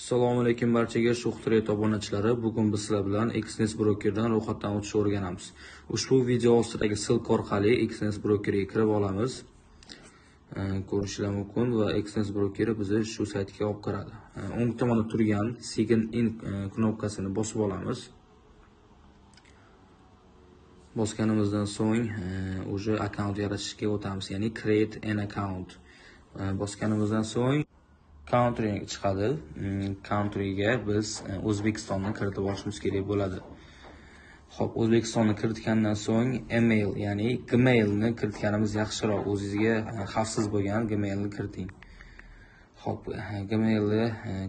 Assalomu alaykum barchaga Sho'x Trade obunachilari. Bugun biz sizlar bilan Exness brokerdan ro'yxatdan o'tishni o'rganamiz. Ushbu video ostidagi ссылка orqali Exness brokeriga kirib olamiz. Ko'rishinglar mumkin va Exness brokeri bizni shu saytga olib kiradi. O'ng tomonda turgan Sign in knopkasini bosib olamiz. Bosganimizdan so'ng уже akkaunt yaratishga o'tamiz, ya'ni create an account. Bosganimizdan so'ng country chiqadi. Countryga biz O'zbekistonni kiritib olishimiz kerak bo'ladi. Xo'p, O'zbekistonni kiritgandan so'ng email, ya'ni Gmailni kiritganimiz yaxshiroq. O'zingizga xavfsiz bo'lgan Gmailni kiriting. Xo'p, Gmailni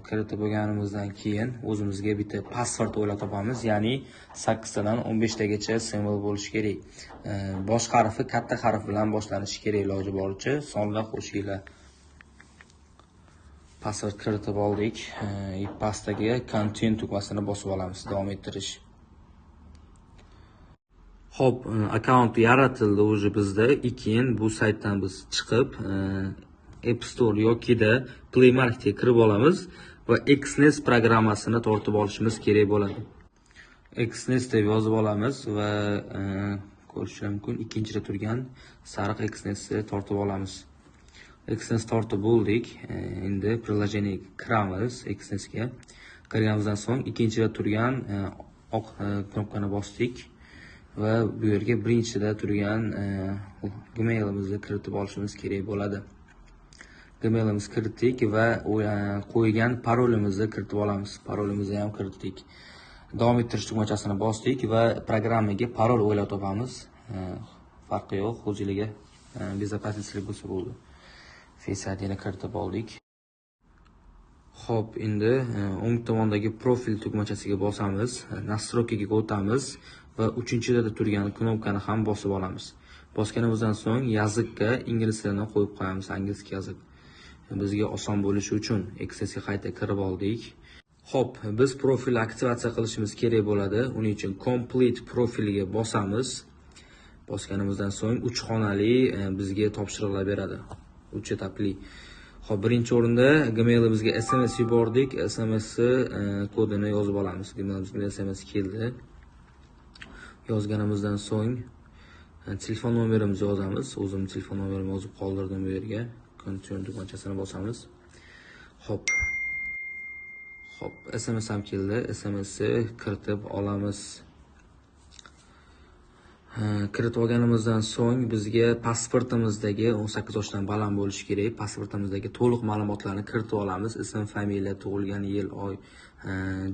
kiritib bo'lganimizdan keyin o'zimizga bitta password o'ylab topamiz, ya'ni 8 tadan 15 tagacha simvol bo'lishi kerak. Bosh harfi katta harf bilan boshlanishi kerak, iloji boricha sonlar qo'shinglar. Password kiritib oldik. Pastdagi continue tugmasini bosib olamiz, davom ettirish. Xo'p, akkaunt yaratildi уже bizda. Keyin bu saytdan biz chiqib App Store yokida Play Marketga kirib olamiz va Exness programmasini tortib olishimiz kerak bo'ladi. Exness deb yozib olamiz va ko'rishingiz mumkin, ikkinchida turgan sariq Exnessni tortib olamiz. Exness tortib bo'ldik. Endi приложение kiramiz Exnessga. Kirganimizdan so'ng ikkinchida turgan oq knopkani bosdik va bu yerga birinchida turgan Gmailimizni kiritib olishimiz kerak bo'ladi. Gmailimizni kiritdik va qo'ygan parolimizni kiritib olamiz. Parolimizni ham kiritdik. Davom ettirish tugmachasini bosdik va programmaga parol o'ylab topamiz. Farqi yo'q, o'zingizga bezopasностьlik bo'lsa bo'ldi. Face IDni kiritib oldik. Xo'p, endi o'ng tomondagi profil tugmachasiga bosamiz, настройкаga o'tamiz va uchinchida turgan knopkani ham bosib olamiz. Bosganimizdan so'ng языкка ingliz tilini qo'yib qo'yamiz, angliy язык. Bizga oson bo'lishi uchun Exnessga qayta kirib oldik. Xo'p, biz profil aktivatsiya qilishimiz kerak bo'ladi. Uning uchun complete profilga bosamiz. Bosganimizdan so'ng 3 xonali bizga topshiriqlar beradi. 3 etapli. Xo'p, birinchi o'rinda Gmail'imizga SMS yubordik. SMS kodini yozib olamiz. Gmail'imizga SMS keldi. Yozganimizdan so'ng telefon nomerimizni yozamiz. O'zim telefon nomerimni yozib qoldirdim bu yerga. Continue tugmachasini bosamiz. Xo'p. Xo'p, SMS ham keldi. SMSni kiritib olamiz. Kiritib olganimizdan so'ng bizga pasportimizdagi 18 yoshdan baland bo'lishi kerak. Pasportimizdagi to'liq ma'lumotlarni kiritib olamiz. Ism, familiya, tug'ilgan yil, oy,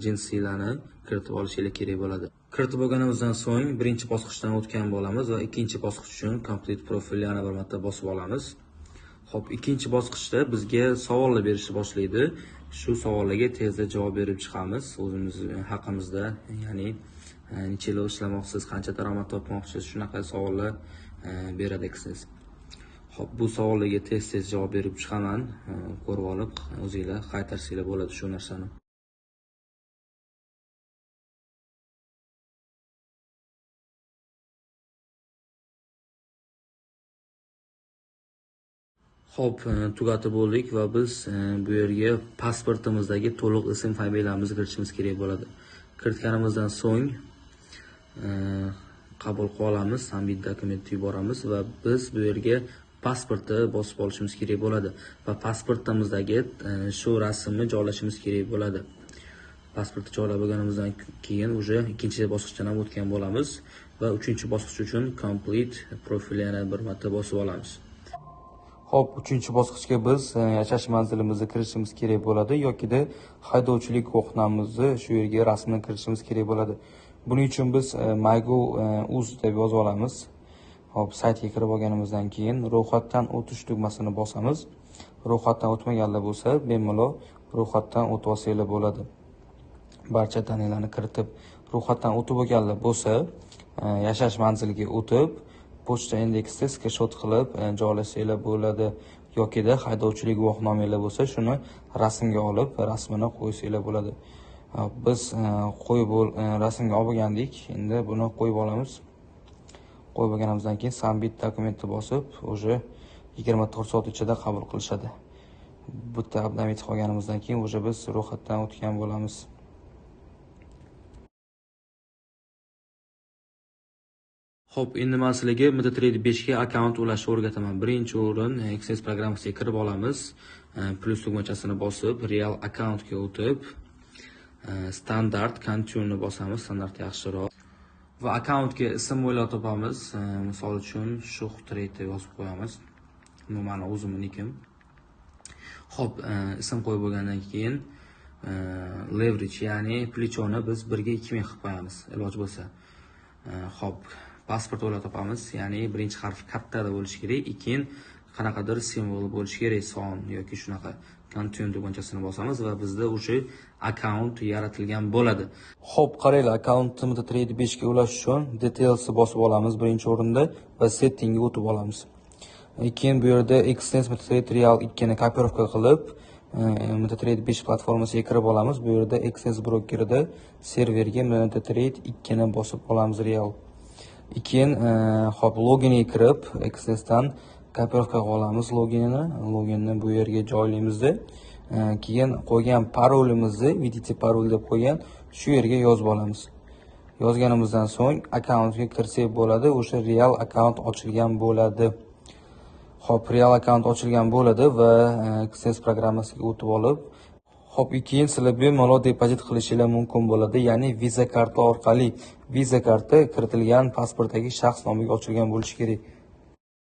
jinsiylarni kiritib olishingiz kerak bo'ladi. Kiritib olganimizdan so'ng birinchi bosqichdan o'tgan bo'lamiz va ikkinchi bosqich uchun complete profil yana bir marta bosib olamiz. Xo'p, ikkinchi bosqichda bizga savollar berishni boshlaydi. Shu savollarga tezda javob berib chiqamiz o'zimiz haqimizda, ya'ni necha yil ishlamoqchisiz, qancha daromad topmoqchisiz, shunaqa savollar beradi Exness. Xo'p, bu savollarga tez-tez javob berib chiqaman. Ko'rib olib, o'zingizlar qaytarsanglar bo'ladi shu narsani. Xo'p, tugatib bo'ldik va biz bu yerga pasportimizdagi to'liq ism, familiyamizni kiritishimiz kerak bo'ladi. Kiritganimizdan so'ng qabul qilib olamiz, submit dokumentni yuboramiz va biz bu yerga pasportni bosib olishimiz kerak bo'ladi va pasportimizdagi shu rasmni joylashimiz kerak bo'ladi. Pasportni joylab bo'lganimizdan keyin уже ikkinchi bosqichdan ham o'tgan bo'lamiz va uchinchi bosqich uchun complete profil yana bir marta bosib olamiz. Xo'p, uchinchi bosqichga biz yashash manzilimizga kirishimiz kerak bo'ladi yokida haydovchilik guvohnomamizni shu yerga rasmini kiritishimiz kerak bo'ladi. Buning uchun biz MyGov.uz deb yozib olamiz. Xo'p, saytga kirib olganimizdan keyin ro'yxatdan o'tish tugmasini bosamiz. Ro'yxatdan o'tmaganlar bo'lsa, bemalol ro'yxatdan o'tib olsanglar bo'ladi. Barcha taniylarni kiritib, ro'yxatdan o'tib olganlar bo'lsa, yashash manziliga o'tib, pochta indeksda skrinshot qilib joylasanglar bo'ladi yokida haydovchilik guvohnomanglar bo'lsa, shuni rasmga olib, rasmini qo'ysanglar bo'ladi. Biz qo'yib rasmga olib olgandik. Endi buni qo'yib olamiz. Qo'yib olganimizdan keyin submit dokumentni bosib, уже 24 soat ichida qabul qilishadi. Bitta обновить qilganimizdan keyin уже biz ro'yxatdan o'tgan bo'lamiz. Xo'p, endi men sizlarga MetaTrader 5 ga akkaunt ulashni o'rgataman. Birinchi o'rin Exness programmasiga kirib olamiz. Plus tugmachasini bosib, real akkauntga o'tib, standart continue bosamiz, standart yaxshiroq. Va akkauntga ism o'ylab topamiz. Misol uchun Shuh Trade deb yozib qo'yamiz. Bu meni o'zimnikim. Xo'p, ism qo'yib bo'lgandan keyin leverage, ya'ni plechoni biz 1 ga 2000 qilib qo'yamiz, iloji bo'lsa. Xo'p, pasport o'ylab topamiz, ya'ni birinchi harf kattada bo'lishi kerak, keyin qanaqadir simvol bo'lishi kerak, son yoki shunaqa. Continue tugmachasini bosamiz va bizda o'sha akkaunt yaratilgan bo'ladi. Xo'p, qaranglar, akkauntni MetaTrader 5 ga ulash uchun detailsni bosib olamiz birinchi o'rinda va settingga o'tib olamiz. Keyin bu yerda Exness MetaTrader Real 2 ni kopirovka qilib, MetaTrader 5 platformasiga kirib olamiz. Bu yerda Exness brokerida serverga MetaTrader 2 ni bosib olamiz Real. Keyin hop, loginga kirib, Exnessdan kopirovka qilib olamiz loginini. Loginni bu yerga joylaymizda. Keyin qo'ygan parolimizni, vidite parol deb qo'ygan, shu yerga yozib olamiz. Yozganimizdan so'ng akkauntga kirsak bo'ladi, o'sha real akkaunt ochilgan bo'ladi. Xo'p, real akkaunt ochilgan bo'ladi va Exness programmasiga o'tib olib, xo'p, keyin sizlar bemalol depozit qilishinglar mumkin bo'ladi, ya'ni Visa karta orqali. Visa karta kiritilgan pasportdagi shaxs nomiga ochilgan bo'lishi kerak.